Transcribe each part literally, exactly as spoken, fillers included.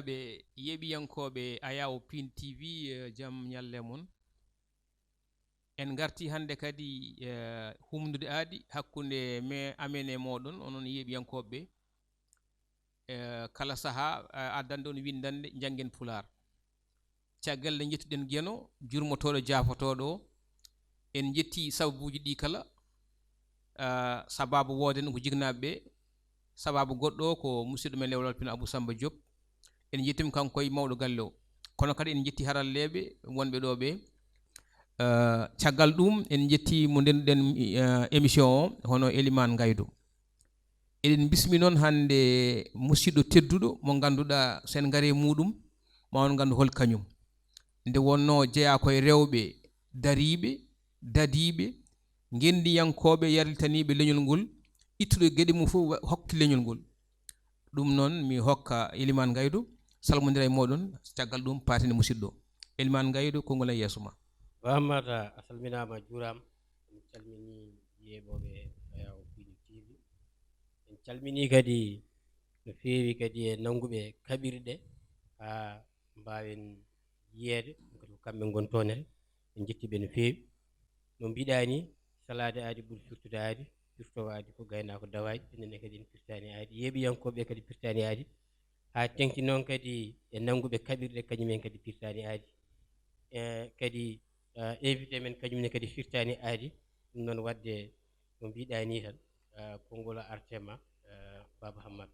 Ɓe yeeɓiyankooɓe Ayaw Pin T V, eh, jam ñalle mon. En ngarti hannde kadi, eh, humnude aadi hakkunde me, amen e mooɗon, onon yeeɓiyankooɓe ɓe. Eh, kala sahaa, eh, addanɗon winndannde, njanngen Pulaar. Caggal nde njettuɗen Geno, jurmotooɗo, jaafotooɗo o, en njetti sababuuji ɗi kala. Ah, sababu wooden ko jiknaaɓe ɓe, sababu goɗɗo o ko musidɗo men Lewlal Pin Abou Samba Diop. En njettiima kanko e mawɗo galle o. Kono kadi en njetti haralleeɓe wonɓe ɗo ɓe. Ah, caggal ɗum en njetti mo ndenduɗen, ah, émission o, hono Elimane Ngaydo. Eɗen bismi noon hannde musidɗo tedduɗo mo ngannduɗaa so en ngari e muɗum, ma on nganndu hol kañum. Nde wonnoo jeyaa ko e rewɓe dariiɓe, dadiiɓe, ngenndiyankooɓe, yarlitaniiɓe leñol ngol, ittuɗo geɗe mum fof wa-, hokki leñol ngol. Ɗum noon, mi hokka Elimane Ngaydo, salmondira e mooɗon, caggal ɗum paaten e musidɗo. Elimane Ngaydo, konngol e yeeso ma. Ba Hammata, a salminaama, a juuraama. En calminii yeeɓooɓe Ayaw Pin T V. En calminii kadi no feewi kadi e nannguɓe kaɓirɗe haa mbaawen yiyeede, kadi ko kamɓe ngoni toon. En njettii ɓe no feewi. No mbiɗaa ni, salaade aadi ɓuri firtude aadi, firtoowo aadi ko gaynaako dawaaji, enen ne kadi en pirtaani aadi, yeeɓiyankooɓe kadi pirtaani aadi, haa teŋti noon kadi e nannguɓe kaɓirɗe, kañum en kadi pirtaani aadi. E kadi, eh, invité men kañum ne kadi firtaani aadi. Ɗum noon waɗde no mbiɗaa ni tan, eh, konngol o arte ma, eh, Baaba Hammata.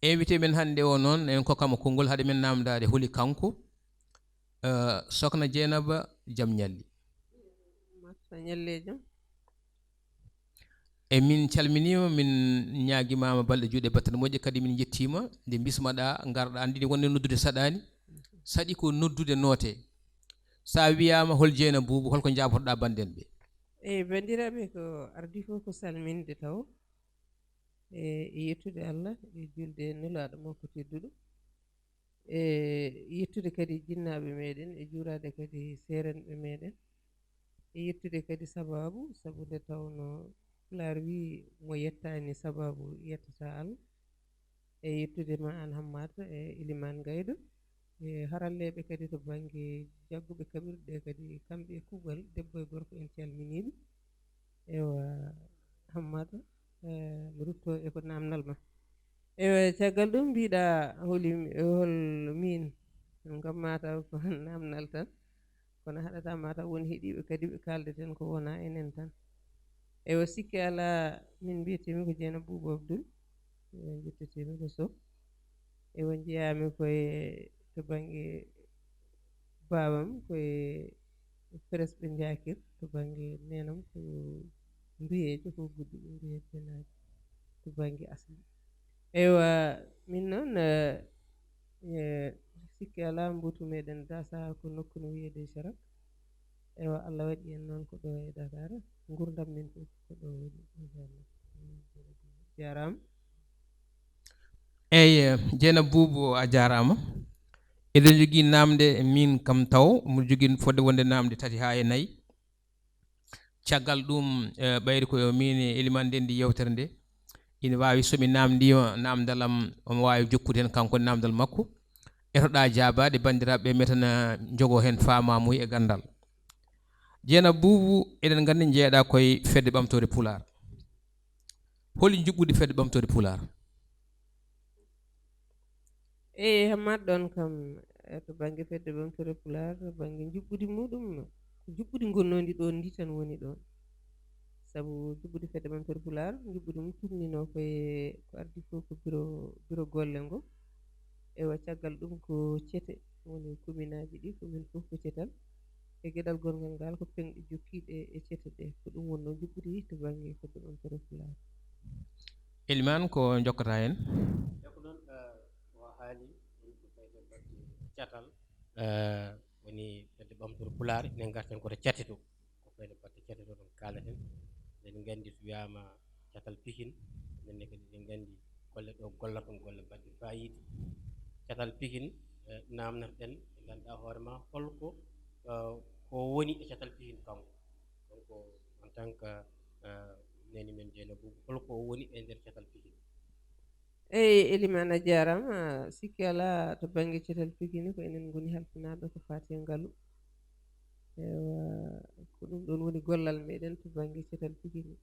Invité men hannde o noon, en kokkama konngol hade men namdaade holi kanko, eh, Sokhna Dieynaba, jam ñalli. Massa ñalleejo. E min calminiima, min ñaagimaama balɗe juuɗe battane moƴƴe, kadi min njettiima nde bismaɗaa, ngarɗaa, anndini wonde noddude saɗaani, saɗi ko noddude noote. So a wiyaama hol Jeena Buubu, holko njaabotoɗaa banndiraaɓe ɓe? Eyi, banndiraaɓe, ko ardii fof ko salminde taw, e, e yettude Allah, e julde e Nulaaɗo makko tedduɗo, e yettude kadi jinnaaɓe meɗen, e juuraade kadi seerenɓe meɗen, e yettude kadi sabaabu, sabu nde tawnoo Pulaar wii mo yettaani sabaabu yettataa Allah, e yettude ma aan Hammata e Elimane Ngaydo, e haralleeɓe kadi to bannge jagguɓe kaɓirɗe kadi, kamɓe e kuuɓal, debbo e gorko, en calminii ɓe. Ewa, Hammata, eh, mi rutto e ko naamnal ma. Ewa, caggal ɗum mbiɗa holi, hol miin, ngam mataw ko naamnal tan, kono haɗata mataw won heɗiiɓe kadi ɓe kaaldeten ko wona enen tan. Ewa, sikke alaa, min mbiyetee-mi ko Jeena Buubu Abdul, ewa, njettetee-mi ko Sow. Ewa, njeyaa-mi ko e to bannge baabam, ko e Presque ɓe njaakir to bannge neenam ko Mbiyeejo, ko Gudduɗo Mbiyeejo Naajo to bannge asli. Eywa, min noon, eh, eh, sikke alaa, mbuutu meɗen dasa ko nokku no wiyee Desarak. Eywa, Allah waɗi en noon ko ɗo e Dakar, ngurdam min fof ko ɗo woni, inchallah. Jaaraama. Eyi, Jeena Buubu, a jaaraama. Eɗen jogii naamnde, min kam taw, mboɗo jogii fodde wonde naamnde tati haa e nayi. Caggal ɗum, eh, ɓayri ko min e Elimane ndenndi yeewtere nde. Ina waawi so mi naamndiima naamndal am, omo waawi jokkude heen kanko naamndal makko. Etoɗaa jaabaade, banndiraaɓe ɓe metana njogoo heen faamaamuya e ganndal. Jeena Buubu, eɗen nganndi njeeɗaa koye Fedde Ɓamtoore Pulaar. Holi njuɓɓudi Fedde Ɓamtoore Pulaar? Eyi, Hammat, ɗoon kam, eh, to bannge Fedde Ɓamtoore Pulaar, to bannge njuɓɓudi muɗum, ko njuɓɓudi ngonnoondi ɗoon ndi tan woni ɗoon. Sabu njuɓɓudi Fedde Ɓamtoore Pulaar, njuɓɓudi mum tuumninoo ko e, ko ardii fof ko biro, biro golle ngo. Ewa, caggal ɗum ko cete woni kominaaji ɗi, komin fof ko cetal. E geɗal gonngal ngal ko peŋɗe jokkiiɗe e cete ɗe. Ko ɗum wonnoo njuɓɓudi to bannge Fedde Ɓamtoore Pulaar. Elimane, ko njokkataa heen? E ko noon, eh, o haali, woni ko fayde batte catal, eh, woni Fedde Ɓamtoore Pulaar, enen ngarten ko to cate to. Ko fayde batte cate to ɗum kaalaten. Eɗen nganndi so wiyaama catal Pikin, enen ne kadi eɗen nganndi golle ɗo gollaton, golle baɗɗe faayiida. Catal Pikin, eh, naamnotoɗen, ɓe ngannduɗaa hoore ma, holko, eh, ko woni e catal Pikin kanko? Donc, en tant que, eh, neene men Jeena Buubu, holko o woni e nder catal Pikin? Eyi, Elimane, a jaaraama. Sikki alaa, to bannge cetal Pikini, ko enen ngoni halfinaaɓe ko faati e ngalu. Ewa, ko ɗum ɗoon woni gollal meɗen to bannge cetal Pikini.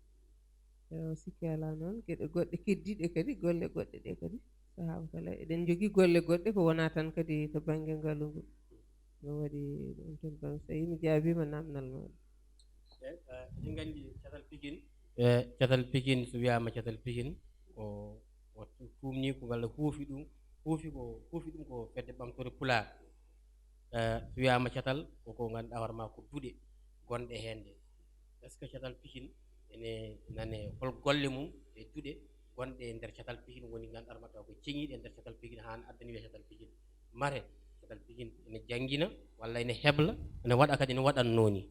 Ewa, sikki alaa noon, geɗe goɗɗe keddiiɗe kadi, golle goɗɗe ɗe kadi, sahaa o kala, eɗen njogii golle goɗɗe ko wonaa tan kadi to bannge ngalu ngu. Ɗum waɗi ɗum toon bannge, so yimi jaabiima naamnal mooɗon. Eh, eh, eɗen nganndi catal Pikin. Eh, catal Pikin, so wiyaama catal Pikin, ko, ko tuumni ko walla huufi ɗum, huufi ko, huufi ɗum ko fedde ɓamtore Pulaar. Eh, so wiyaama catal, ko ko ngannduɗaa hoore maa ko duɗe gonɗe heen ɗe. Est-ce que catal Pikin ene nane hol golle mum e duɗe gonɗe e nder catal Pikin woni ngannduɗaa hoore maa taw ko ceŋiiɗe e nder catal Pikin haa addani wiya catal Pikin mare, catal Pikin ene janngina walla ene hebla, ene waɗa kadi ene waɗatnoo ni?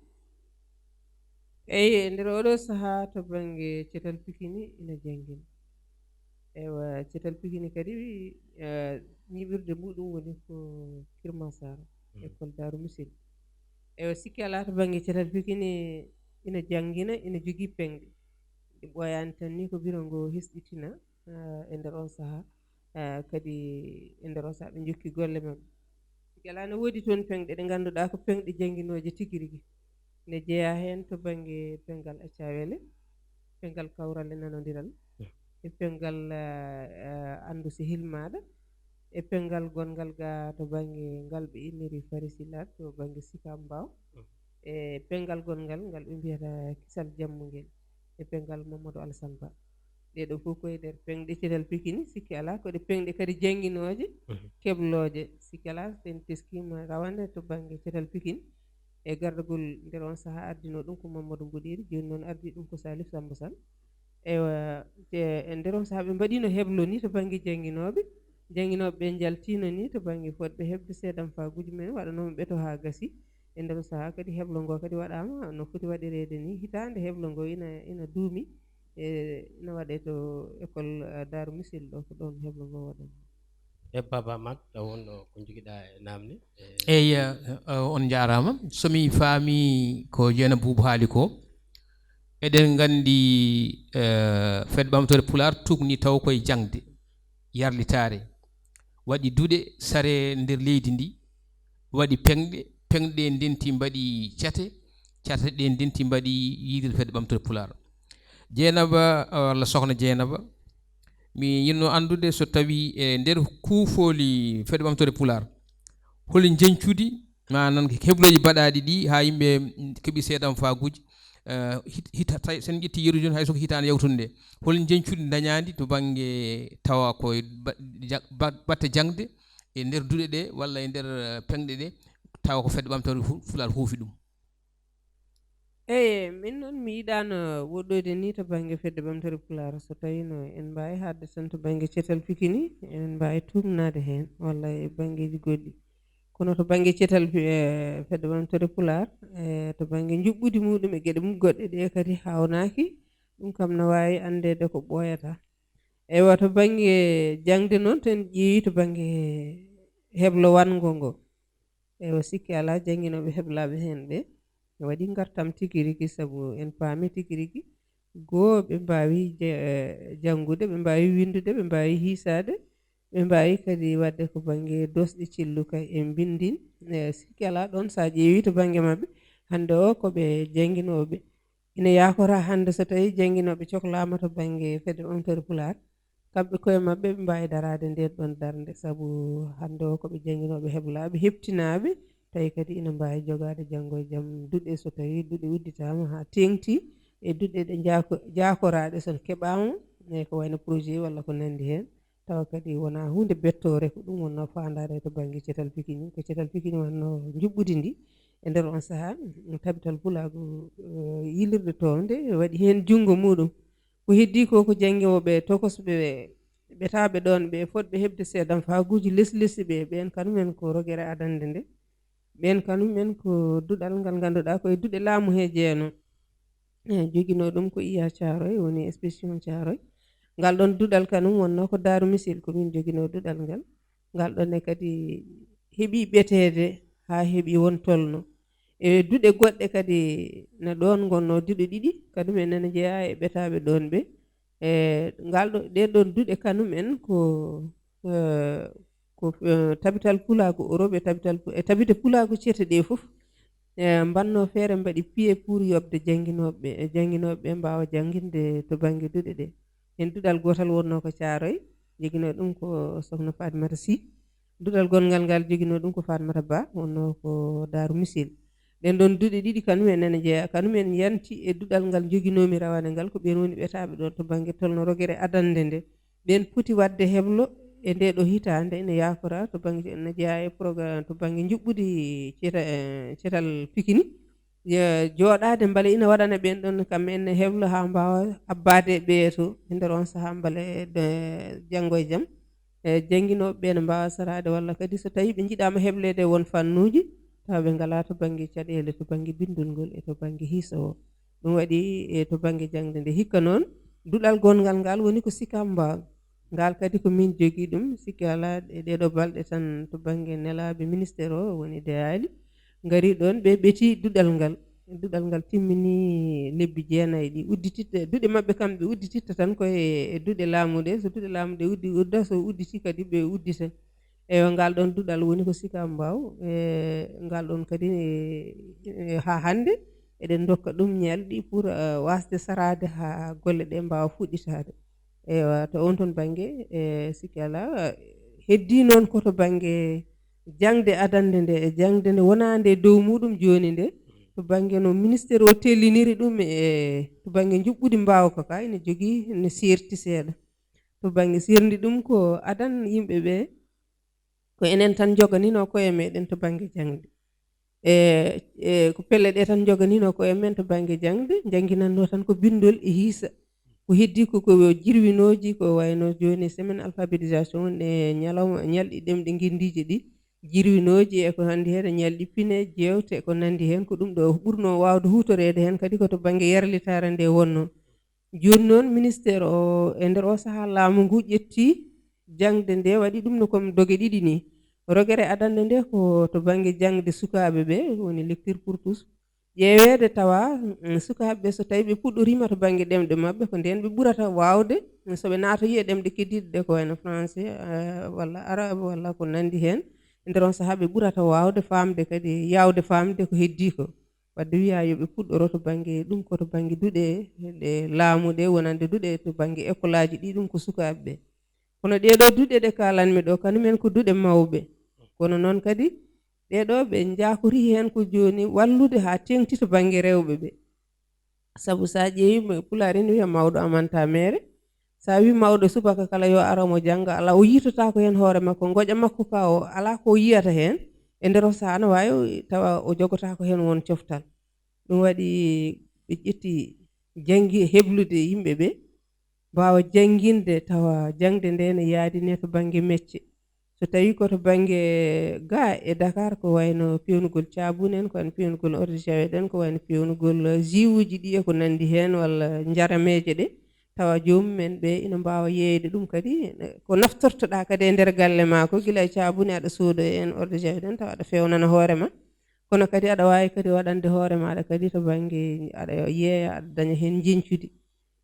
Eyi, e nder oɗo sahaa to bannge cetal Pikini ina janngina. Ewa, cetal Pikini kadi, eh, ñiɓirde muɗum woni ko Kirmasara, Mm. école Daaru Misil. Ewa, sikki alaa to bannge cetal Pikini ina janngina, ina jogii peŋɗe. Ɗi ɓooyaani tan ni ko biro ngo hesɗitina, eh, e nder on sahaa, eh, kadi e nder on sahaa ɓe njokki golle maɓɓe. Sikki alaa ne woodi toon peŋɗe ɗe ngannduɗaa ko peŋɗe jannginooje tigi rigi. Ne jeyaa heen to bannge peŋgal accawele, peŋgal kawral e nanondiral, e peŋgal, eh, eh, anndu sehil maaɗa, e peŋgal gonngal ga to bannge ngal ɓe inniri Farisilaaɓe to bannge Sicap Mbao, e peŋgal gonngal ngal ɓe mbiyata Kisal Jammu ngel, e peŋgal Mamadou Alassane Ba. Ɗee ɗoo fof ko e nder peŋɗe cetal Pikini, sikki alaa ko ɗe peŋɗe kadi jannginooje, Mhm. keblooje. Sikki alaa, so en teskiima rawane to bannge cetal Pikini, e gardagol nder on sahaa ardinoo ɗum ko Mamadou Mboɗeeri, jooni noon ardii ɗum ko Salif Samba Sall. Ewa, te e nder on sahaa ɓe mbaɗiino heblo ni to bannge jannginooɓe. Jannginooɓe ɓe njaltiino ni to bannge fodɓe heɓde seedamfaaguuji men, waɗanoo ɓe to haa gasi. E nder on sahaa kadi heblo ngo kadi waɗaama no foti waɗireede ni. Hitaande heblo ngo ina, ina duumi, e ina waɗee to école, eh, Daaru Misil ɗo, ko ɗoon heblo ngo waɗaama. E Baba Mat, taw wonɗo ko njogiɗaa e naamne? E eyi, eh, eh, on njaaraama. So mi faami ko Jeena Buubu haali ko, eɗen nganndi, eh, fedde ɓamtore Pulaar tuugni taw koye jaŋde, yarlitaare. Waɗi duɗe sare nder leydi ndi, waɗi peŋɗe, peŋɗe ndenti mbaɗi cate, cate ɗe ndenti mbaɗi yiide fedde ɓamtore Pulaar. Jeynaba, walla Sokhna Jeynaba, mi yiɗno anndude so tawi e nder kuufooli fedde ɓamtore Pulaar, holi njeñcudi, maanaam heblooji baɗaaɗi ɗi haa yimɓe keɓi seedamfaaguuji, eh, hit-, hita-, tawi sen ƴetti yeru jooni hay so ko hitaande yawtunde nde, hol njeñcudi ndañaandi to bannge tawa ko ba-, ja-, ba-, batte jaŋde e nder duɗe ɗe walla e nder, eh, peŋɗe ɗe, tawa ko fedde ɓamtore fu-, Pulaar huufi ɗum? Eey, min noon mi yiɗaano woɗɗoyde ni to bannge fedde ɓamtore Pulaar. So tawii no en mbaawi haaɗde tan to bannge cetal Pikini, en mbaawi tuumnaade heen walla e banngeeji goɗɗi. Kono to bannge cetal, eh, fedde ɓamtore Pulaar, eh, to bannge njuɓɓudi muɗum e geɗe mum goɗɗe ɗe kadi haawnaaki, ɗum kam no waawi anndeede ko ɓooyata. Eywa, to bannge jaŋde noon, to en ƴeewi to bannge heblo wanngo ngo, eywa, sikki alaa, jannginooɓe heblaaɓe heen ɓe, ɓe waɗi ngartam tigi rigi, sabu en paami tigi rigi, goo, ɓe mbaawi je-, eh, janngude, ɓe mbaawi winndude, ɓe mbaawi hiisaade, ɓe mbaawi kadi waɗde ko bannge doosɗe celluka e mbinndin. Eh, sikki alaa, ɗoon so a ƴeewi to bannge maɓɓe, hannde o ko ɓe jannginooɓe. Ina yaakoraa hannde so tawii jannginooɓe coklaama to bannge fedde ɓamtore Pulaar, kamɓe koye maɓɓe ɓe mbaawi daraade ndeen ɗoon darnde, sabu hannde o ko ɓe jannginooɓe heblaaɓe, heɓtinaaɓe, tawi kadi ina mbaawi jogaade janngo e jam duɗe, so tawii duɗe udditaama haa teeŋti e duɗe ɗe jaako-, jaakoraaɗe, so keɓaama, e ko wayi no projet walla ko nanndi heen. Tawa kadi wonaa huunde bettoore, ko ɗum wonnoo faandaare to bannge cetal Pikini. Ko cetal Pikini wonnoo njuɓɓudi ndi e nder on sahaa, tabital pulaagu, eh, yilirde townde, waɗi heen junngo muɗum. Ko heddii ko, ko janngooɓe tokosɓe, ɓetaaɓe ɗoon ɓe, fotɓe heɓde seedamfaaguuji leslesi ɓe, ɓeen kanum en ko rogere adannde nde. Ɓeen kanum en ko duɗal ngal ngannduɗaa ko e duɗe laamu he jeenoo. E joginoo ɗum ko Iya Thiaroye, woni inspection Thiaroye. Ngal ɗoon duɗal kanum wonnoo ko Daaru Misil, ko min joginoo duɗal ngal. Ngal ɗoon ne kadi heɓii ɓeteede haa heɓii won tolno. E duɗe goɗɗe kadi no ɗoon ngonnoo, duɗe ɗiɗi, kanum en nana jeyaa e ɓetaaɓe ɗoon ɓe. E ngal ɗo, ɗee ɗoon duɗe kanum en ko, eh, ko, eh, tabital pulaagu Europe e tabital pu-, e tabite pulaagu ceete ɗee fof, eh, mbannoo feere mbaɗi piye pour yoɓde jannginooɓe, e jannginooɓe ɓe mbaawa jannginde to bannge duɗe ɗee. Heen duɗal gootal wonnoo ko Caaroy, joginoo ɗum ko Sokhna Fatimata Sy. Duɗal gonngal ngal joginoo ɗum ko Fatmata Ba, wonnoo ko Daaru Misil. Ɗeen ɗoon duɗe ɗiɗi kanum en ene jeyaa, kanum en yanti e duɗal ngal njoginoomi rawane ngal, ko ɓeen woni ɓetaaɓe ɗoon to bannge tolno rogere adannde nde. Ɓeen poti waɗde heblo e ndee ɗoo hitaande, ene yaakoraa to bannge, ene jeyaa e programme to bannge njuɓɓudi ceeta-, eh, ceetal Pikini. Yo jooɗaade mbele ina waɗana ɓeen ɗoon kam en heblo haa mbaawa abbaade ɓe to e nder on sahaa mbele de janngo e jam. E jannginooɓe ɓe ne mbaawa saraade walla kadi so tawii ɓe njiɗaama hebleede e won fannuuji, tawa ɓe ngalaa to bannge caɗeele, to bannge binndol ngol e to bannge hiisa o. Ɗum waɗi e to bannge jaŋde nde hikka noon, duɗal gonngal ngal woni ko Sicap Mbao. Ngal kadi ko min jogii ɗum, sikki alaa e ɗee ɗoo balɗe tan to bannge nelaaɓe ministeer o woni deyaali, ngari ɗoon ɓe ɓeti duɗal ngal. Duɗal ngal timmini lebbi jeenayi ɗi uddititta, duɗe maɓɓe kamɓe uddititta tan ko e, e duɗe laamu ɗe, so duɗe laamu ɗe uddi, udda, so udditi kadi ɓe uddita. Eyo, ngal ɗoon duɗal woni ko Sicap Mbao, e ngal ɗoon kadi, e, e, haa hannde eɗen ndokka ɗum ñalɗi pour, eh, waasde saraade haa golle ɗe mbaawa fuɗɗitaade. Eyo, to oon toon bannge, e sikki alaa, heddii noon ko to bannge jaŋde adannde nde e jaŋde nde wonaande e dow muuɗum jooni nde, to bannge no ministeer o telliniri ɗum e to bannge njuɓɓudi mbaawka ka ina jogii, ina seerti seeɗa. To bannge seerndi ɗum ko adan yimɓe ɓe, ko enen tan njoganinoo koye meɗen to bannge jaŋde. E, e ko pelle ɗe tan njoganinoo koye men to bannge jaŋde, njannginannoo tan ko binndol e hiisa. Ko heddii ko, ko jirwinooji, ko wayno jooni semaine alphabétisation e ñalawma, ñalɗi ɗemɗe ngenndiije ɗi, jirwinooji e ko nanndi heen, e ñalɗi pine, jeewte e ko nanndi heen, ko ɗum ɗo ɓurnoo waawde huutoreede heen kadi ko to bannge yarlitaare nde wonnoo. Jooni noon, ministeer o, e nder o sahaa, laamu ngu ƴetti jaŋde nde, waɗi ɗum no comme doge ɗiɗi ni. Rogere adannde nde ko to bannge jaŋde sukaaɓe ɓe, woni lecture pour tous. Ƴeeweede tawa, mm, sukaaɓe ɓe, so tawii ɓe puɗɗoriima to bannge ɗemɗe maɓɓe, ko ndeen ɓe ɓurata waawde, mm, so ɓe naatoyi e ɗemɗe keddiiɗe ɗe, ko wayno français, eh, walla arabe, walla ko nanndi heen. E nder on sahaa, ɓe ɓurata waawde faamde kadi, yaawde faamde ko heddii ko. Wadde wiyaa yo ɓe puɗɗoro to bannge ɗum, ko to bannge duɗe ɗe laamu ɗe, wonande duɗe to bannge ekolaaji ɗi, ɗum ko sukaaɓe ɓe. Kono ɗee ɗoo duɗe ɗe kaalanmi ɗo, kañum en ko duɗe mawɓe. Kono noon kadi, ɗee ɗoo ɓe njaakorii heen ko jooni wallude haa teeŋti to bannge rewɓe ɓe. Sabu so a ƴeewii, mo-, Pulaar ene wiya mawɗo amanta meere. So a wii mawɗo subaka kala yo ar omo jannga, alaa, o yiitotaako heen hoore makko, ngoƴa makko ka o, alaa ko o yiyata heen. E nder o sahaa, ana waawi tawa o jogotaako heen won coftal. Ɗum waɗi ɓe ƴetti janngi heblude yimɓe ɓe, mbaawa jannginde, tawa jaŋde nde ne yaadine to bannge mecce. So tawii ko to bannge ga e Dakar, ko wayno peewnugol caabun en, ko wayno peewnugol eau de javel en, ko wayno peewnugol jiwuuji ɗi e ko nanndi heen, walla njarameeje ɗe, tawa joomum en ɓe ina mbaawa yeeyde ɗum kadi, ko naftortoɗaa kadi e nder galle maa ko, gila e caabun aɗa soodoya en eau de javel en, tawa aɗa feewnana hoore ma. Kono kadi aɗa waawi kadi waɗande hoore maaɗa kadi to bannge aɗa yeeya, aɗa daña heen njeñcudi.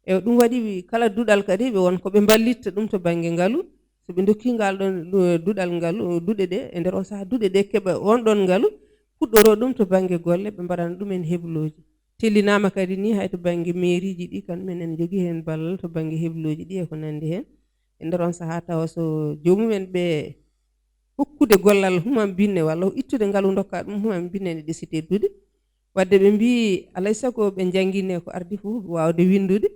E ɗum waɗi wi-, kala duɗal kadi ɓe won ko ɓe mballitta ɗum to bannge ngalu. So ɓe ndokki ngal ɗon, ɗu-, duɗal ngalu, duɗe ɗe, e nder on sahaa duɗe ɗe keɓa on ɗon ngalu, puɗɗoro ɗum to bannge golle, ɓe mbaɗana ɗum en heblooji. Tellinaama kadi ni hay to bannge meeriiji ɗi, kamɓe men en njogii heen ballal to bannge heblooji ɗi e ko nanndi heen. E nder on sahaa tawa so joomum en ɓe hokkude gollal humam binne walla ittude ngalu ndokka ɗum humam binne ne ɗesi teddude. Wadde ɓe mbii alay sago ɓe njanngine ko ardi fof waawde winndude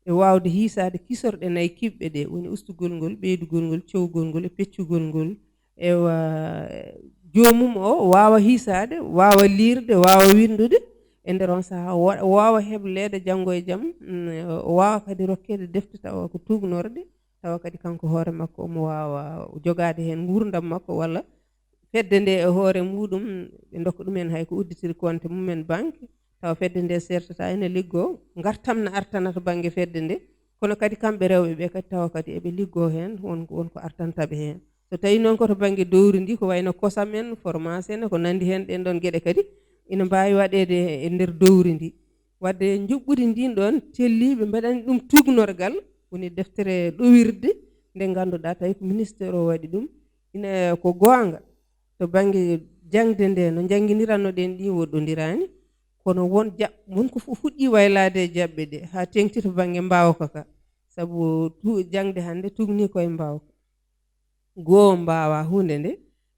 e waawde hiisaade kisorɗe nayi kiɓɓe ɗe, woni ustugol ngol, ɓeydugol ngol, cowgol ngol e peccugol ngol. Ewa, joomum o waawa hiisaade, waawa liirde, waawa winndude. E nder on sahaa, wa-, waawa hebleede janngo e jam, mm, o waawa kadi rokkeede defte tawa ko tuugnorɗe, tawa kadi kanko hoore makko omo waawa jogaade heen nguurndam makko walla fedde nde e hoore muuɗum, ɓe ndokka ɗum en hay ko udditiri konte mum en banque, tawa fedde nde sertata ene liggoo, ngartam na artana to bannge fedde nde, kono kadi kamɓe rewɓe ɓe kadi tawa kadi eɓe liggoo heen, won, won ko artanta ɓe heen. So tawii noon ko to bannge dowri ndi, ko wayno kosam en, fromage en, ko nanndi heen ɗeen ɗoon geɗe kadi ina mbaawi waɗeede e nder dowri ndi. Wadde njuɓɓudi ndin ɗon telli, ɓe mbaɗani ɗum tuugnorgal, woni deftere ɗowirde nde ngannduɗaa tawi ko ministeer o waɗi ɗum. Ina ko goonga, to bannge jaŋde nde, no njannginiranoɗen ɗin woɗɗondiraani, kono won jaɓ-, won ko fu-, fuɗɗii waylaade e jaɓɓe ɗe haa teeŋti to bannge mbaawka ka. Sabu tu-, jaŋde hannde tuugnii ko e mbaawka. Goo, mbaawaa huunde nde,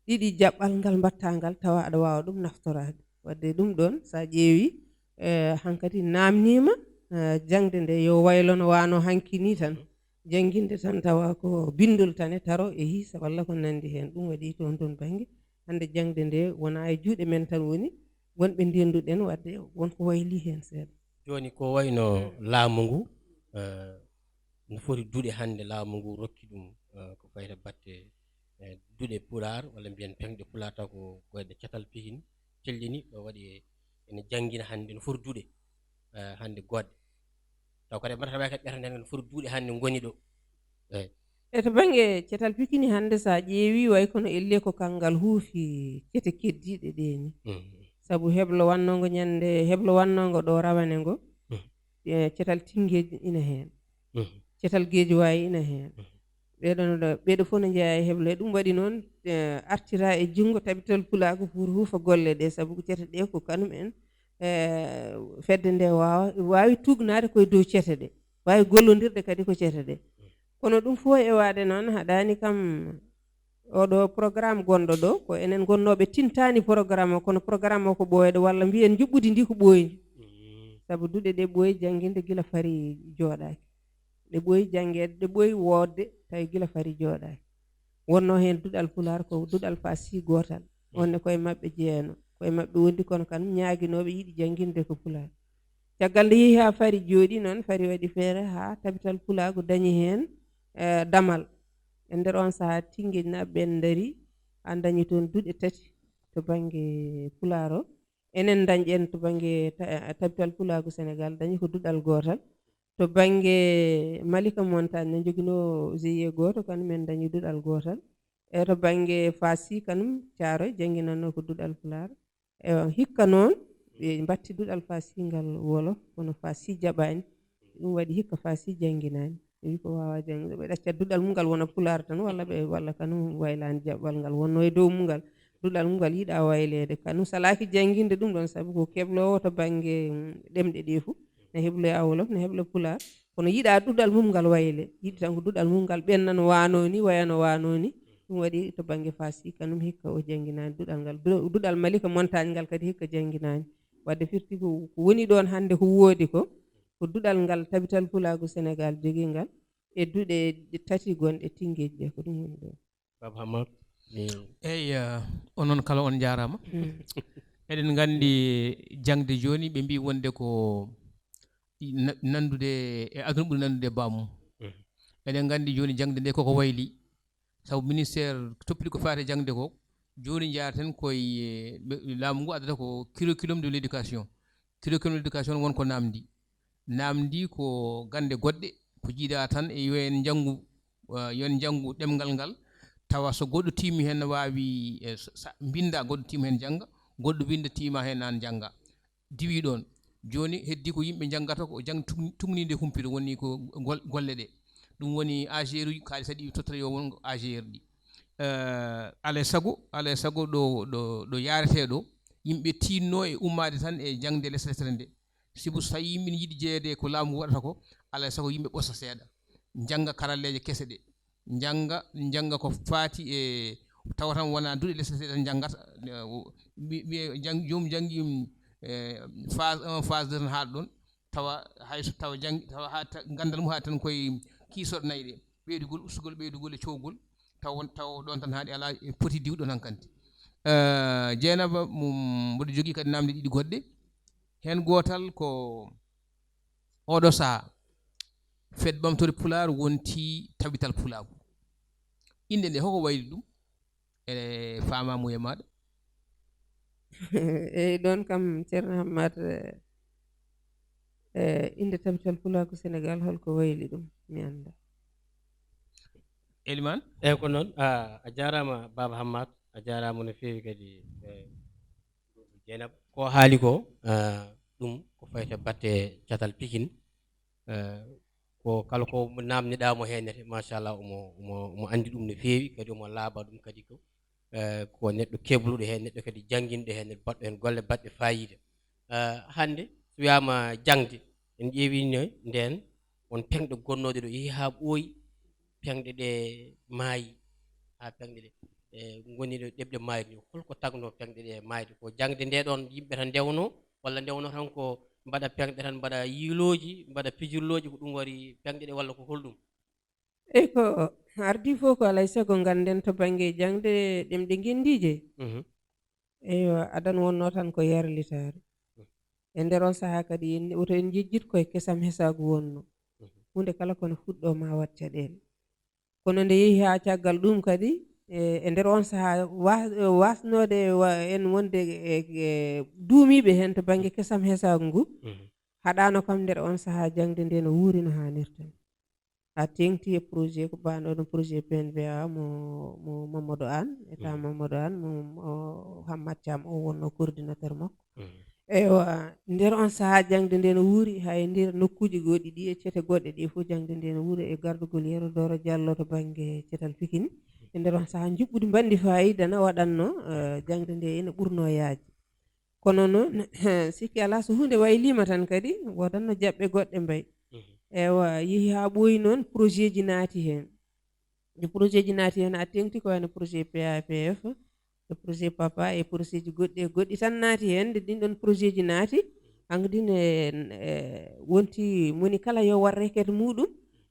ɗiɗi, jaɓɓal ngal mbaɗtaa ngal tawa aɗa waawa ɗum naftoraade. Wadde ɗum ɗoon, so a ƴeewii, eh, hankadi naamniima, eh, jaŋde nde yo waylo no waano hanki nii tan. Jannginde tan tawa ko binndol tan e taro e hiisa walla ko nanndi heen. Ɗum waɗi toon toon bannge. Hannde jaŋde nde wonaa e juuɗe men tan woni, wonɓe ndennduɗen, wadde won ko waylii heen seeɗa. Jooni ko wayno laamu ngu, eh, no foti duɗe hannde laamu ngu rokki ɗum, eh, ko fayti e batte, eh, duɗe Pulaar, walla mbiyen peŋɗe Pulaar, taw ko goyɗe catal pikin tellini, ɗo waɗi e, ene janngina hannde no foti duɗe, eh, hannde goɗɗe. Taw kadi mbaɗata wayi kadi ɓerande hannde no foti duɗe hannde ngoni ɗo. Eyi. E to bannge cetal pikini hannde, so a ƴeewii, way kono ellee ko kanngal huufi cete keddiiɗe ɗee ni. Mhm. Sabu heblo wannongo ñande, heblo wannongo ɗo rawane ngo, mhm, e cetal Tinngeej ina heen. Mhm. Cetal Geejuwaay ina heen. Mhm. Ɓeeɗo no ɗo, ɓeeɗo fof no njeyaa e heblo. E ɗum waɗi noon, eh, artira e junngo Tabital Pulaagu pour huufa golle ɗee, sabu ko cete ɗee ko kanum en, eh, fedde nde waawa, waawi tuugnaade koye dow cete ɗee, waawi gollondirde kadi ko cete ɗee. Kono ɗum fof e waɗde noon, haɗaani kam oɗo programme gonɗo ɗo, ko enen gonnooɓe tintaani programme o, kono programme o ko ɓooyɗo, walla mbiyen njuɓɓudi ndi ko ɓooyndi. Mm. Sabu duɗe ɗe ɓooyi jannginde gila fari jooɗaaki. Ɗe ɓooyi janngeede, ɗe ɓooyi woodde, tawi gila fari jooɗaaki. Wonnoo heen duɗal Pulaar ko duɗal Faasi gootal. Mm. Wonde koye maɓɓe jeeno, koye maɓɓe wondi, kono kan ñaaginooɓe yiɗi jannginde ko Pulaar. Caggal nde yehi haa fari jooɗi noon, fari waɗi feere haa Tabital Pulaagu dañi heen, eh, damal. E nder on sahaa, Tinngeejnaaɓe ɓeen ndarii, haa dañi toon duɗe tati to bannge Pulaar o. Enen dañƴen to bannge ta-, Tabital Pulaagu Senegaal, dañi ko duɗal gootal. To bannge Malika Montagne, ne njoginoo G I E gooto, kanum en dañi duɗal gootal. E to bannge Faasi, kanum Caaroy jannginannoo ko duɗal Pulaar. E hikka noon, ɓe mbatti duɗal Faasi ngal Wolof, kono Faasi jaɓaani. Ɗum waɗi hikka Faasi jannginaani. Ɓe wi ko waawaa janngude, ɓe ɗacca duɗal mum ngal wona Pulaar tan, walla ɓe, walla kanum waylaani jaɓɓal ngal wonnoo e dow mum ngal. Duɗal mum ngal yiɗaa wayleede. Kanum salaaki jannginde ɗum ɗoon, sabu ko kebloowo to bannge, mm, ɗemɗe ɗee fof. Ne hebloya Wolof, ne hebla Pulaar. Kono yiɗaa duɗal mum ngal wayle. Yiɗi tan ko duɗal mum ngal ɓenna no waanoo ni, waya no waanoo ni. Ɗum waɗi to bannge Faasi, kanum hikka o jannginaani duɗal ngal. Du-, duɗal Malika Montagne ngal kadi hikka jannginaani. Wadde firti ko, ko woni ɗoon hannde ko woodi ko, ko duɗal ngal Tabital Pulaagu Senegaal jogii ngal, e duɗe ɗe tati gonɗe Tinngeej ɗe, ko ɗum woni ɗoon. Baba Hammat, mi Eyi, eh, onon kala on njaaraama. Mm. Eɗen nganndi jaŋde jooni, ɓe mbii wonde ko na-, nanndude e aduna ɓuri nanndude e bammum. Mm. Eɗen nganndi jooni jaŋde nde koko wayli. Sabu ministère toppiti ko faati e jaŋde ko, jooni njaaraten koye, eh, ɓe, laamu ngu addata ko curriculum de l'éducation. Curriculum de l'éducation won ko naamndi. Naamndi ko gannde goɗɗe, ko jiidaa tan e yo en njanngu, eh, yo en njanngu ɗemngal ngal, tawa so goɗɗo tiimi heen, ne waawi, eh, sa-, sa-, mbinnda, goɗɗo tiima heen jannga, goɗɗo winnda, tiima heen, aan jannga. Diwii ɗoon. Jooni heddii ko yimɓe njanngata ko jaŋde tug-, tuugniinde e humpito, woni ko gol-, golle ɗe. Ɗum woni A G R uji, kaalis aɗa iwi tottere yo won A G R ɗi. Eh, alaa e sago, alaa e sago ɗo, ɗo, ɗo yaaretee ɗo, yimɓe tiinnoo e ummaade tan e jaŋde lesɗe tati nde. Sibu so tawii yimɓe ne yiɗi jeyeede ko laamu waɗata ko, alaa e sago yimɓe ɓosa seeɗa, njannga karalleeje kese ɗe. Njannga, njannga ko faati e, tawa tan wonaa duɗe lesɗe seeɗa njanngata. Eh, o, mbi-, mbiye jang-, joom janngi, mm, eh, phase un, phase deux tan haaɗa ɗoon, tawa hay so, tawa janngi, tawa haa ta-, ganndal mum haaɗi tan koye kiisorɗe nayi ɗe, ɓeydugol, ustugol, ɓeydugol e cowgol, tawa won, tawa ɗoon tan haaɗi alaa, e poti diwɗo tan kanti. Eh, Jeynaba, mum, mboɗo jogii kadi naamnde ɗiɗi goɗɗe. Heen gootal ko oɗo sahaa, Fedde Ɓamtaare Pulaar wonti Tabital Pulaagu. Innde nde, hoko wayli ɗum? E faamaamuya maaɗa? Eyi, ɗoon kam, Ceerno Hammat, eh, eh, innde Tabital Pulaagu Senegaal, holko wayli ɗum? Mi anndaa. Elimaan? Eyi, ko noon. A, a jaaraama, Baaba Hammat. A jaaraama no feewi kadi, eh, Jeynaba. Ko haali ko, eh, ɗum ko fayti e batte catal Pikin. Eh, ko kala ko naamniɗaa mo heen, machallah, omo, omo, omo anndi ɗum no feewi, kadi omo laaɓa ɗum kadi ko, eh, ko neɗɗo kebluɗo heen, neɗɗo kadi jannginɗo heen, neɗɗo baɗɗo heen golle baɗɗe faayiida. Eh, hannde, so wiyaama jaŋde, en ƴeewino ndeen, on peŋɗe gonnooɗe ɗo yehi haa ɓooyi, peŋɗe ɗe maayi, haa peŋɗe ɗe, eh, ngoni ɗo ɗeɓɗe maayde. Holko tagnoo peŋɗe ɗe maayde? Ko jaŋde nde ɗoon yimɓe tan ndewnoo, walla ndewnoo tan ko mbaɗa peŋɗe tan, mbaɗa yiilooji, mbaɗa pijirlooji, ko ɗum waɗi peŋɗe ɗe, walla ko holɗum? Eyi, ko ardii fof ko alaa e sago ngannden to bannge jaŋde ɗemɗe ngenndiije. Mhm. Eywa, adan wonnoo tan ko yarlitaare. Mhm. E nder on sahaa kadi, en, woto en njejjit koye kesam hesaagu wonnoo. Mhm. Huunde kala ko no fuɗɗoo ma waɗ caɗeele. Kono nde yehi haa caggal ɗum kadi, e, e nder on sahaa wa-, wasnoode wa-, en wonde e, e duumiiɓe heen to bannge kesam hesaagu ngu, mhm, haɗaano kam nder on sahaa jaŋde nde no wuuri no haanirta. A teeŋti e projet ko baano ɗum projet P N V A mo, mo Mamadou Anne, état, mm, Mamadou Anne, mo, mo Hammat Thiam o wonno coordinateur makko. Mm. Eywa, nder on sahaa jaŋde nde no wuuri, hay nder nokkuuji goɗɗi ɗi e cete goɗɗe ɗi fof jaŋde nde no wuuri e gardugol Yero Doro Diallo to bannge cetal Pikini. E nder on sahaa njuɓɓudi mbanndi faayiida na waɗatno, eh, jaŋde nde ina ɓurno yaaji. Kono noon, sikki alaa, so huunde wayliima tan kadi, woodatno jaɓɓe goɗɗe mbay. Mhm. Ewa, yehi haa ɓooyi noon, projet ji naati heen. Nde projet ji naati heen, a teeŋti ko wayno projet P A P F, e projet Papa, e projet ji goɗɗi e goɗɗi tan naati heen. Nde ɗin ɗon projet ji naati, hankadi ne, eh, wonti moni kala yo war requête muɗum.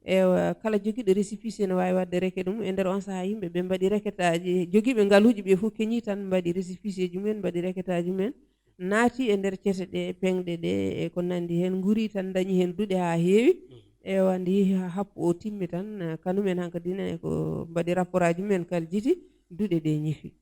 Ewa, kala jogiiɗo récépissé ne waawi waɗde requête mum. E nder on sahaa, yimɓe ɓe mbaɗi requêtaaji, jogiiɓe ngaluuji ɓe fof keñii tan mbaɗi récépissé ji mumen, mbaɗi requêtaaji mumen, naati e nder cete ɗe, peŋɗe ɗe, e ko nanndi heen, nguuri tan, ndañi heen duɗe haa heewi. Mhm. Ewa, nde yehi haa happu o timmi tan, eh, kanum en hankadi ne ko mbaɗi rapport aji mumen, kaljiti, duɗe ɗe ñifi.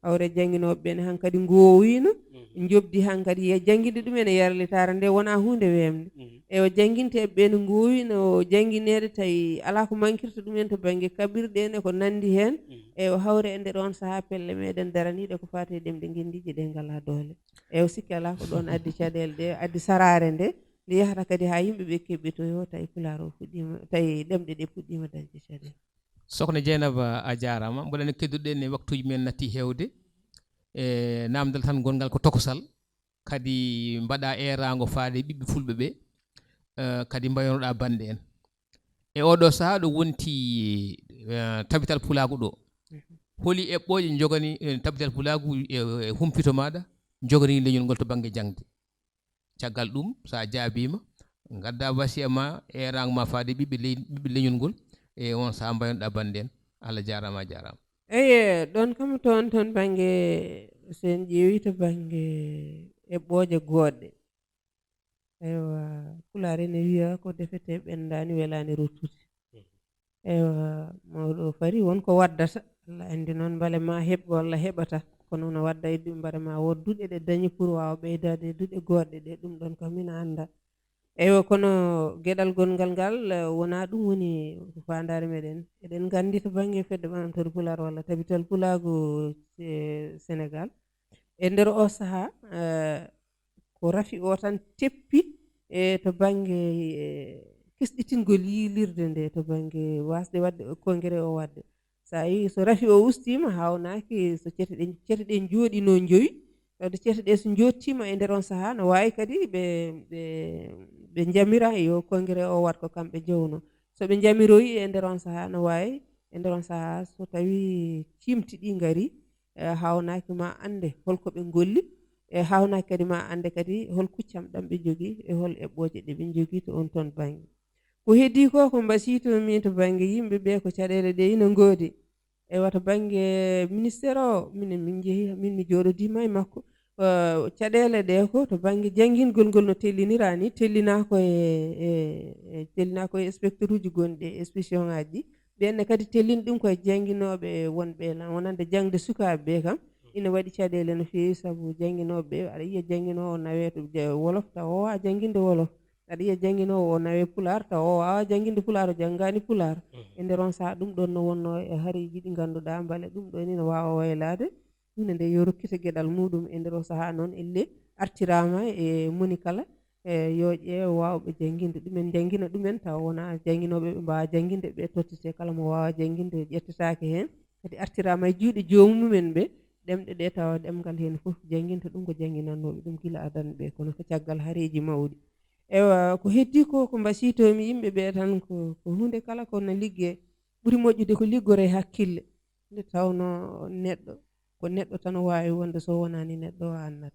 Hawre jannginooɓe ɓe ne hankadi ngoowiino, mhm, njoɓdi hankadi e jannginde ɗumen e yarlitaare nde wonaa huunde weemde. Mhm. Ewa, jannginteeɓe ɓe ne ngoowiino janngineede, tawi alaa ko mankirta ɗumen to bannge kaɓirɗe ne ko nanndi heen. Mhm. Ewa, hawre e nder on sahaa pelle meɗen daraniiɗe ko faati e ɗemɗe ngenndiije ɗe ngalaa doole. Ewa, sikki alaa ko ɗoon addi caɗeele ɗe, addi saraare nde, nde yahata kadi haa yimɓe ɓe keɓɓitoyoo, tawi Pulaar o fuɗɗiima, tawi ɗemɗe ɗe puɗɗiima dañde caɗeele. Sokhna Dieynaba, a jaaraama. Mboɗo anndi kedduɗen ne waktuuji men natti heewde. E naamndal tan gonngal ko tokosal. Kadi mbaɗa eeraango faade ɓiɓɓe fulɓe ɓe, eh, kadi mbaynoɗa bannde en. E oɗo sahaa ɗo wonti, eh, Tabital Pulaagu ɗo. Mhm. Holi eɓɓooje njogani, eh, Tabital Pulaagu e, e humpito maaɗa njogani leñol ngol to bannge jaŋde? Caggal ɗum, so a jaabiima, ngadda wasiya ma, eeraango ma faade ɓiɓɓe ley-, ɓiɓɓe leñol ngol, e on sahaa mbaynoɗa bannde en. Allah jaaraama, a jaaraama. Eyye, ɗon kam toon, toon bannge, so en ƴeewi to bannge eɓɓooje goɗɗe. Eywa, Pulaar ene wiya ko defete ɓenndaani, welaani ruttude. Eywa, mawɗo o fari won ko waddata. Allah anndi noon mbele ma heɓ walla heɓata. Kono no wadda e ɗum mbele ma wood duɗe ɗe dañi pour waawa ɓeydaade e duɗe goɗɗe ɗe. Ɗum ɗon kam ina annda. Eywa, kono geɗal gonngal ngal, eh, wonaa ɗum woni ko faandaare meɗen. Eɗen nganndi to bannge fedde ɓamtorde Pulaar walla Tabital Pulaagu, eh, Senegaal. E nder o sahaa, eh, ko rafi o tan teppi, e to bannge, eh, kisɗitingol yiilirde nde, to bannge waasde waɗde o congrès o waɗde. So a yii, so rafi o ustiima, haawnaaki so cete ɗe, cete ɗe njooɗinoo njowi, tawde cete ɗe so njooɗtiima e nder on sahaa, no waawi kadi ɓe, ɓe, ɓe njamira yo congrès o waɗ ko kamɓe njewnoo. So ɓe njamiroyi e nder on sahaa, no waawi e nder on sahaa, so tawii ciimti ɗi ngarii, eh, haawnaaki ma annde hol ko ɓe ngolli, e haawnaaki kadi ma annde kadi hol kuccam ɗam ɓe njogii e hol eɓɓooje ɗe ɓe njogii to on toon bannge. Ko heddii ko, ko mbasiytoo-mi to bannge yimɓe ɓe, ko caɗeele ɗe ina ngoodi. Eywa, to bannge ministère o, minen min njehi, min mi jooɗodiima e makko. Eh, caɗeele ɗe ko to bannge janngingol ngol no tellinira ni, tellinaa ko e, e, e, tellinaa ko e inspecteur uji gonɗi e inspection ngaaji ɗi. Ɓeen ne kadi tellini ɗum ko e jannginooɓe wonɓe lan, wonande jaŋde sukaaɓe ɓe kam, ina waɗi caɗeele no feewi, sabu jannginooɓe ɓe, aɗa yiya jannginoowo nawee to ja-, wolof, tawa o waawaa jannginde wolof. Aɗa yiya jannginoowo o nawee pulaar, tawa o waawaa jannginde pulaar, o janngaani pulaar. Mhm. E nder on sahaa, ɗum ɗoon no wonnoo e hareeji ɗi ngannduɗaa, mbele ɗum ɗoon ina waawa waylaade. Huunde nde yo rokkita geɗal muuɗum e nder o sahaa noon, elle artiraama e moni kala, e yo ƴeew waawɓe jannginde ɗumen, njanngina ɗumen, tawa wonaa jannginooɓe ɓe mbaawaa jannginde ɓe tottite, kala mo waawaa jannginde ƴettetaake heen. Kadi artiraama e juuɗe joomum en ɓe, ɗemɗe ɗe tawa ɗemngal heen fof jannginta ɗum ko jannginannooɓe ɗum gila adan ɓe, kono ko caggal hareeji mawɗi. Ewa, ko heddii ko, ko mbasiytoo-mi yimɓe ɓe tan, ko, ko huunde kala ko na liggee, ɓuri moƴƴude ko liggoree hakkille. Nde tawnoo neɗɗo, ko neɗɗo tan waawi wonde, so wonaani neɗɗo o annat.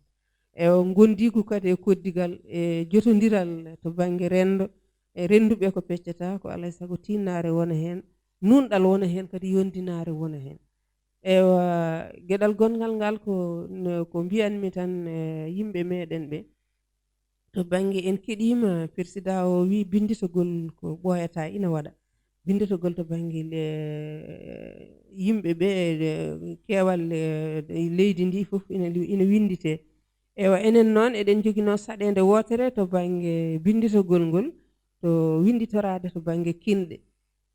E o ngondiigu kadi e koddigal, e jotondiral to bannge renndo, e rennduɓe ko peccata, ko alaa e sago tiinnaare wona heen, nuunɗal wona heen, kadi yondinaare wona heen. Ewa, geɗal gonngal ngal ko, no, ko mbiyanmi tan, e, yimɓe meɗen ɓe, to bannge en keɗiima, persidaa o wii binnditogol ko ɓooyataa ina waɗa. Binnditogol to bannge le-, yimɓe ɓe, e, keewal, e, leydi ndi fof ina, ina winnditee. Ewa, enen noon eɗen njoginoo saɗeende wootere to bannge binnditogol ngol, to winnditoraade to bannge kinɗe.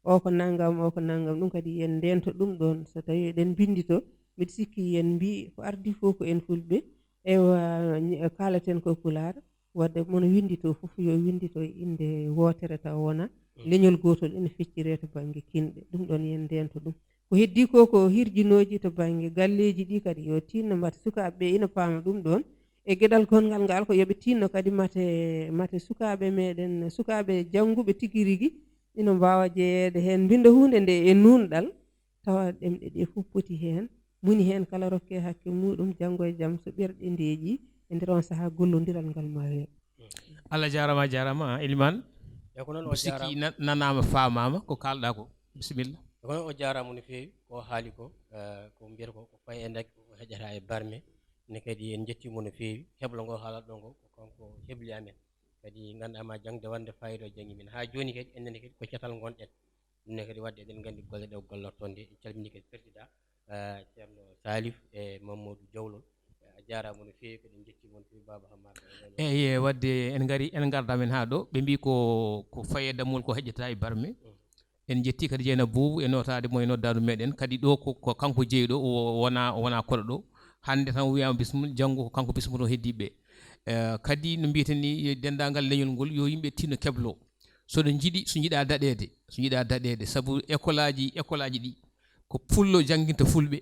O ko nanngam, o ko nanngam, ɗum kadi yen ndeento ɗum ɗoon. So tawii eɗen mbinndito, mbiɗa sikki yen mbii ko ardii fof ko en fulɓe. Ewa, ñ-, kaalaten ko pulaar, wadde mono winndito fof yo winndito e innde wootere tawa wona leñol gootol ina fecciree to bannge kinɗe. Ɗum ɗoon yen ndeento ɗum. Ko heddii ko, ko hirjinooji to bannge galleeji ɗi kadi yo tiinno mbaɗa sukaaɓe ɓe ina paama ɗum ɗoon. E geɗal gonngal ngal ko yo ɓe tiinno kadi mate, mate sukaaɓe meɗen, sukaaɓe jannguɓe tigi rigi, ina mbaawa jeyeede heen mbinnda huunde nde e nuunɗal, tawa ɗemɗe ɗe fof poti heen, moni heen kala rokke hakke muɗum, janngo e jam so ɓerɗe ndeeƴi e nder on sahaa gollondiral ngal ma weeɓ. Allah jaaraama, a jaaraama, Elimaan. E ko noon o Mbiɗo sikki jaaraama. na-, nanaama, faamaama ko kaalɗaa ko. Bisimilla. E ko noon o jaaraama no feewi, ko haali ko, eh, ko mbiyata ko, ko fayi e ndake, ko heƴata e barme. Ne kadi en njettii mo no feewi, heblo ngo haalata ɗo ngo, ko kanko hebli amen. Kadi ngannduɗaa ma jaŋde wonde fayida o jaŋi min. Haa jooni kadi, enen kadi ko catal ngonɗen. Ɗum ne kadi waɗde eɗen nganndi golle ɗe o gollortoo nde. En calmini kadi persidaa, eh, Ceerno Salif e Mamadou Jawlol. Eh, a jaaraama no feewi, kadi en njettii mo no feewi, Baaba Hammaaka. Eyi, e waɗde en ngari, en ngarda men haa ɗo. Ɓe mbii ko, ko fayi e dammuwol ko heƴata e barme. Mm. En njettii kadi Jeynaba Buubu e nootaade mo e noddaandu meɗen. Kadi ɗo ko, ko kanko jeyi ɗo, o wona, o wona koɗo ɗo. Hannde tan o wiyaama bismil, janngo ko kanko bismoto heddiiɓe ɓe. Eh, kadi no mbiyeten ni, denndaangal leñol ngol, yo yimɓe tinno keblo. So ɗo njiɗi, so njiɗaa daɗeede, so njiɗaa daɗeede, sabu école aji, école aji ɗi, ko pullo jannginta fulɓe.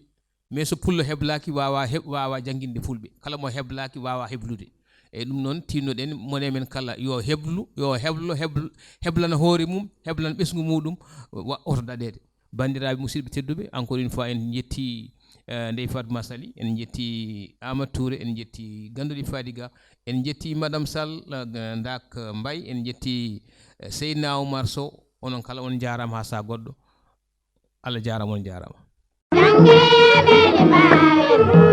Mais so pullo heblaaki, waawaa heb-, waawaa jannginde fulɓe. Kala mo heblaaki, waawaa heblude. Eyi, ɗum noon, tiinnoɗen, mone men kala, yo heblu, yo heblo, hebl-, heblana hoore mum, heblana ɓesngu muɗum, wa-, oto daɗeede. Banndiraaɓe musidɓe tedduɓe, encore une fois, en njettii, eh, Ndeye Fatma Sali, en njettii Amadou Touré, en njettii Gandodi Fadiga, en njettii Madame Sall, eh, Ndak Mbaye, en njettii, eh, Seydina Oumar Sow, onon kala on njaaraama haa sahaa goɗɗo. Allah jaaraama, on njaaraama. Jangee ɓe limaaɓe.